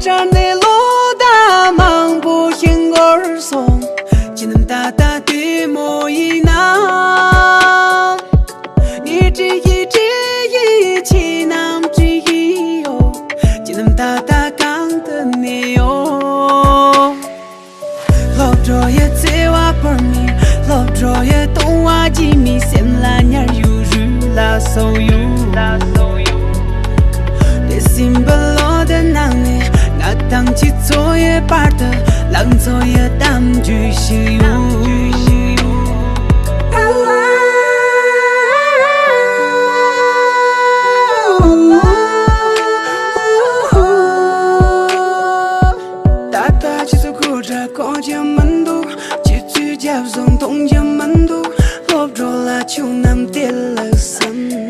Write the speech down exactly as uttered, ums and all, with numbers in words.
ཆར་ནས་ལོ་ཟླ་མང་པོ་ཞིག་འགོར་སོང་། ཁྱེད་རྣམས་ད་ལྟ་བདེ་མོ་ཡིན་ནམ། ངས་དྲི་ཡི་དྲི་ཡི་ཁྱེད་རྣམས་དྲི་ཡི་ཡོད། ཁྱེད་རྣམས་ད་ལྟ་གང་དུ་གནས་ཡོད། སློབ་གྲོགས་ཡི་བརྩེ་བ་བོར་མི། སློབ་གྲོགས་ཡི་གཏོང་བ་བགྱིས་མི། སེམས་ལ་ཉར་ཡོད། རུས་ལ་སྲོག་ཡོད། དེ་སྲིན་པོ་ལོ་དེ་ནང་ནས་ང་དང་ཁྱེད་ཚོ་ཡི་བར་དུ་ལང་ཚོ་ཡི་གཏམ་རྒྱུད་ཞིག་ཡོད། ད་ལྟ་ཁྱེད་ཚོ་སྐུ་དྲག་གོ་རྒྱུ་མི་འདུག་ཁྱེད་ཚོའི་རྒྱབ་བཟུང་གཏོང་རྒྱུ་མི་འདུག་སློབ་གྲོགས་ལ་ཁྱོད་རྣམས་བདེ་ལེགས་བསམ།